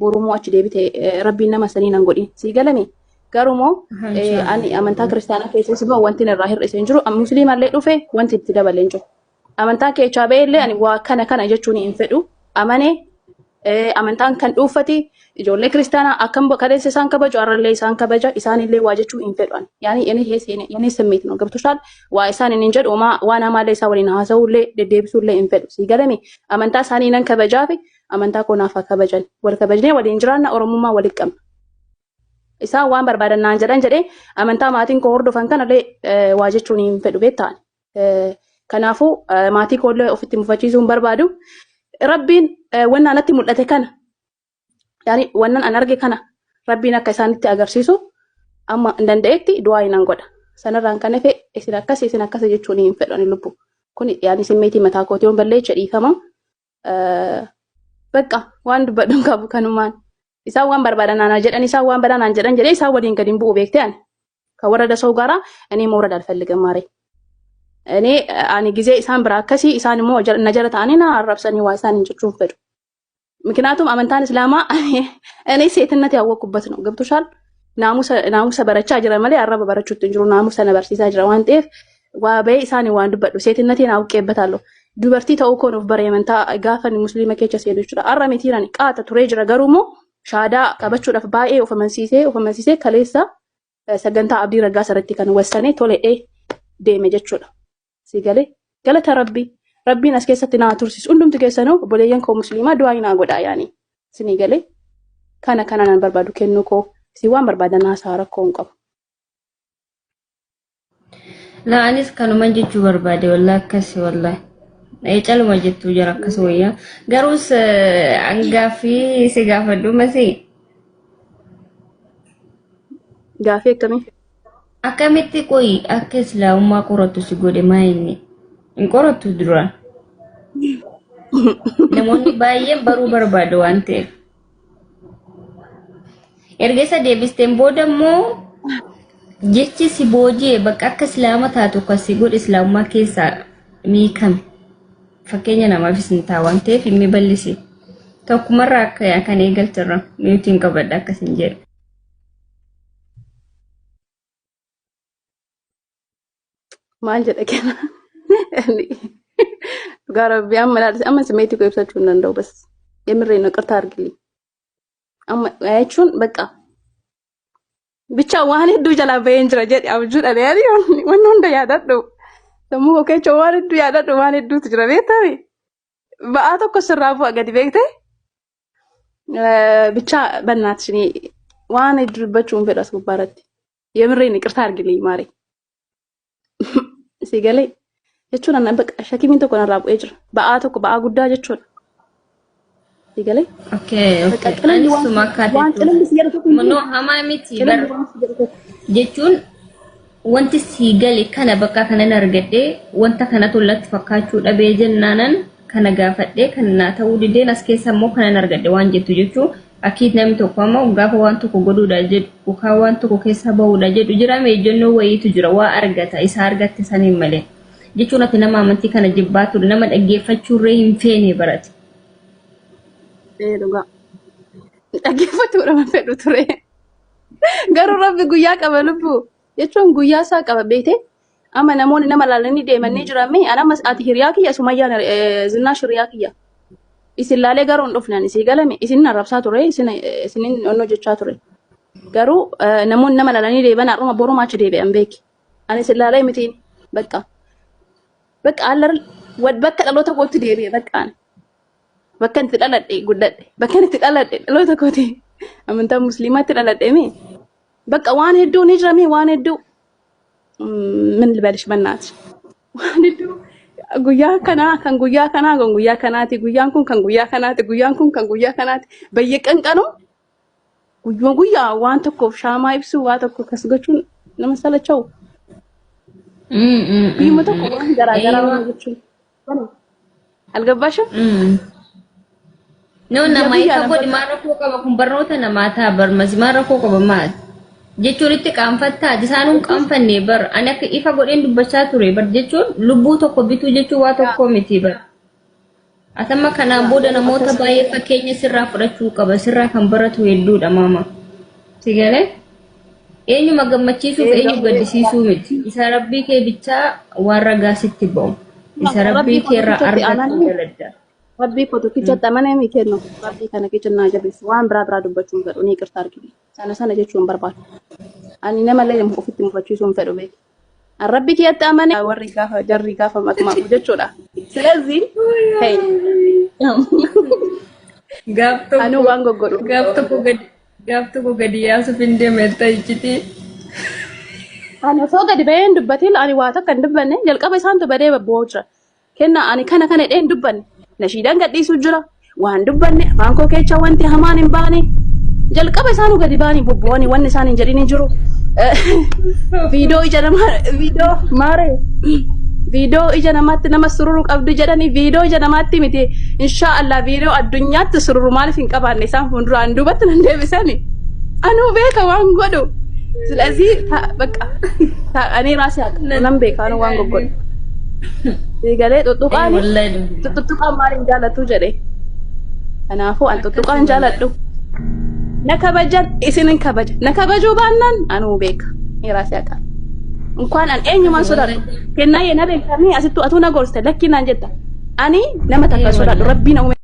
Borummoo achi deebite rabbiin nama sanii nan godhin. Sii galame garumoo ani amantaa kiristaanaa keessas immoo wanti irraa hir'ise hin jiru. Musliimallee dhufe wanti itti dabale hin jiru. Amantaa keechaa ba'ellee ani waa kana kana jechuun hin fedhu. Amane amantaan kan dhuunfati ijoollee kiristaanaa akkam kaleessa isaan kabaju har'allee isaan kabaja isaanillee waa jechuu hin fedhu ani. Yaani የኔ ስሜት ነው ገብቶሻል? Waa isaan hin jedhu waan hamaallee isaa waliin haasa'ullee deddeebisuullee hin fedhu. Sii galame amantaa isaanii nan kabajaafi amantaa koo naaf haa kabajan. Wal kabajnee waliin jiraanna Oromummaa walitti qabna. Isaan waan barbaadan naan jedhan jedhee amantaa maatiin koo hordofan kanallee waa jechuun hin fedhu beektaa. Kanaafuu maatii koollee ofitti mufachiisuu hin barbaadu. Rabbiin wanna anatti mul'ate kana yaani wannan an arge kana Rabbiin akka isaanitti agarsiisu amma hin danda'etti du'aa nan godha. Sanarraan kan hafe isin akkas isin akkas jechuun hin fedhu ani lubbu. Kun yaani simmeetii mataa kootii yoon balleeche dhiifama. Bakka waan dubbadhu hin qabu kanumaan. Isaan waan barbaadan naan jedhan isaan waan badaa naan jedhan jedhee isaan waliin gadi hin bu'u beektee ani. ከወረደ ሰው ጋራ እኔ መውረድ አልፈልግም ማሬ። እኔ ani ጊዜ isaan bira akkasii isaan immoo na jala ta'anii na arrabsanii waa isaan hin jechuun fedhu. ምክንያቱም amantaan islaamaa እኔ ሴትነት ያወቅኩበት ነው። ገብቶሻል? Naamusa barachaa jira malee arraba barachuutti hin jiru. Naamusa na barsiisaa jira waan ta'eef waa bahee isaanii waan dubbadhu ሴትነቴን አውቄበታለሁ. Dubartii ta'uu koon of bare amantaa gaafa ani musliima keessa seenu jechuudha. Arra mitiirani qaata turee jira garuu immoo shaadaa qabachuudhaaf baay'ee of amansiisee of amansiisee kaleessa sagantaa Abdii Raggaasa irratti kan wassane toledhee deeme jechuudha. Si galee galata Rabbii. Rabbiin as keessatti naa tursiisu. Hundumti keessanuu obboleeyyan koo musliimaa du'aa naa godhaa yaani. Isinii galee kana kana nan barbaadu kennuu koo isin waan barbaadan haasaa rakkoo hin qabu. Laa anis kanuman jechuu barbaade wallahi akkasi wallahi. Ee caluma jettuu jira akkas wayyaa. Garuus an gaaffii si gaafadhu masii. Gaafii akkamii? Akkamitti qoyi akka islaamummaa qorattu si godhe maa inni? Hin qorattu duraan. Namoonni baay'een baruu barbaadu waan ta'eef. Erga isa deebisteen booda immoo jechi si booji'e bakka akka islaama taatu kan si godhe islaamummaa keessaa miikame. Fakkeenya namaafis ni ta'a waan ta'eef himmi bal'isi. Tokkumarraa akka kan eegalterra miyuutiin qabadha akkasin jedhu. Maal jedha kenna? Dhugaa rabbii amma ilaalise amma simeetii koo ibsachuu hin danda'u bas. የምሬን ነው ይቅርታ አድርግልኝ። Amma jechuun በቃ ብቻ waan hedduu jalaa baheen jira jedhe abjuudha yaani wanni hunda yaadadhu. Sammuu koo keessa waan hedduu yaadadhu waan hedduutu jira beektami. Ba'aa tokko sirraa bu'a gadi beekte. ብቻ በእናትሽ እኔ waan hedduu dubbachuu hin fedhu as gubbaarratti. የምሬን ይቅርታ አድርግልኝ ማሬ። Si galee jechuun anna bakka shakimiin tokko narraa bu'ee jira. Ba'aa tokko ba'aa guddaa jechuudha. Si galee Okay, bakka okay. qilalli Anis waan suma akka waan jettu. qilalli si jedhu tokko hin jiru. No, hamaa miti bar Qilalli waan si jedhu tokko. jechuun wanti sii gale kana bakka kanan argadhe wanta kanatu latti fakkaachuu dhabee jennaanan kana gaafadhe kan naa ta'uu dideen as keessa immoo kanan argadhe waan jettu jechuu akkiit namni tokko amma gaafa waan tokko godhuudha jedhu yookaan waan tokko keessa bahuudha jedhu jira ejjennoo wayiitu jira waa argata isa argatte saniin malee jechuun ati nama amantii kana jibbaa ture nama dhaggeeffachuurree hin feene barate. Ee dhugaa. Dhaggeeffachuudha man fedhu ture. Garuu rabbi guyyaa qaba lubbuu. Jechuun guyyaa isaa qaba beekte. Amma namoonni nama laalanii deemanii jiran mee ana ammas ati hiriyaa kiyya sumayyaan zinnaash hiriyaa kiyya. Isin laalee garuu hin dhufne ani sii galame isin arrabsaa ture isin isinin onnoo jechaa ture. Garuu namoonni nama laalanii deeman har'uma boruma achi deebi'an beeki. Ani isin laalee mitiin bakka bakka allar bakka dhaloota kootti deebi'e bakka ani. Bakka itti dhaladhe guddadhe bakka itti dhaladhe dhaloota kooti amantaa musliimaatti dhaladhe mee bakka waan hedduu ni jira mee waan hedduu ምን ልበልሽ በእናትሽ waan hedduu guyyaa kanaa kan guyyaa kanaa kan guyyaa kanaati guyyaan kun kan guyyaa kanaati guyyaan kun kan guyyaa kanaati በየቀን ቀኑ guyyuma guyyaa waan tokkoof shaamaa ibsuu waa tokko akkas gochuun nama salacha'u guyyuma tokko waan garaa garaa Eeyyama. waan gochuun አልገባሽም? No, Guyyaa nama ifa guyyaadhaan godhi bakka maal rakkoo qaba kun barnoota namaa ta'a barmasi maal rakkoo qaba maal jechuun itti qaanfattaa isaan hin qaanfanne bar ani akka ifa godheen dubbachaa ture bar jechuun lubbuu tokko bituu jechuun waa tokko miti bar. Atamma kanaan booda namoota Akkas baay'ee fakkeenya sirraa fudhachuu qaba. Sirraa kan baratu hedduudha maama. Si galee? Eenyuma gammachiisuuf eenyu gaddisiisuu miti. Isa rabbii kee bichaa waan ragaa sitti ba'u. Isa rabbii Rabbii kee irraa koo tokkichatti argattu amanee daladda. Rabbii koo tokkichatti amanee mi kennu rabbii kana keessa naa jabeessu waan biraa biraa dubbachuu hin fedhu ni qirta argine sana sana jechuu hin barbaadu. Ani namallee ofitti mufachiisuu hin fedhu beeku. An rabbi kiyyatti amane warri gaafa jarri gaafa maqmaaqu jechuudha. Silazii hey Gaaf anuu tokko waan goggodhu. gaaf tokko gadi yaasuuf hin deemetta iccitii. Ani osoo gadi bahee hin dubbatin ani waa takka hin dubbanne jalqaba isaantu badee babboo jira. Kenna ani kana kana jedhee hin dubbanne. Nashiidaan gadhiisuu jira. Waan dubbanne afaan koo keessa wanti hamaan hin baane. Jalqaba isaanuu gadi baanii bobbo'anii wanni isaan hin jedhin hin jiru. Viidiyoo ija namaa viidiyoo maaree viidiyoo ija namaatti nama sururu qabdu jedhanii viidiyoo ija namaatti miti inshaa Allah viidiyoo addunyaatti sururu maaliif hin qabaanne isaan fuulduraan duubatti nan deebisani. Anuu beeka waan godhu. Silazii bakka ani raasii nan beeka anuu waan goggodhu. Galee tuttuqaan Wallahi dhugaa. tuttuqaan maal hin jaallattu jedhe. Kanaafuu an tuttuqaan jaaladhu. Na kabajan isin hin kabaja. Na kabajuu baannaan anuu beeka. Raasii akka. Inkwaan an eenyumaan sodaadhu. Kennaa na beekamii asittu atuu na gorste lakkii naan jetta. Ani nama takka sodaadhu rabbiin uume.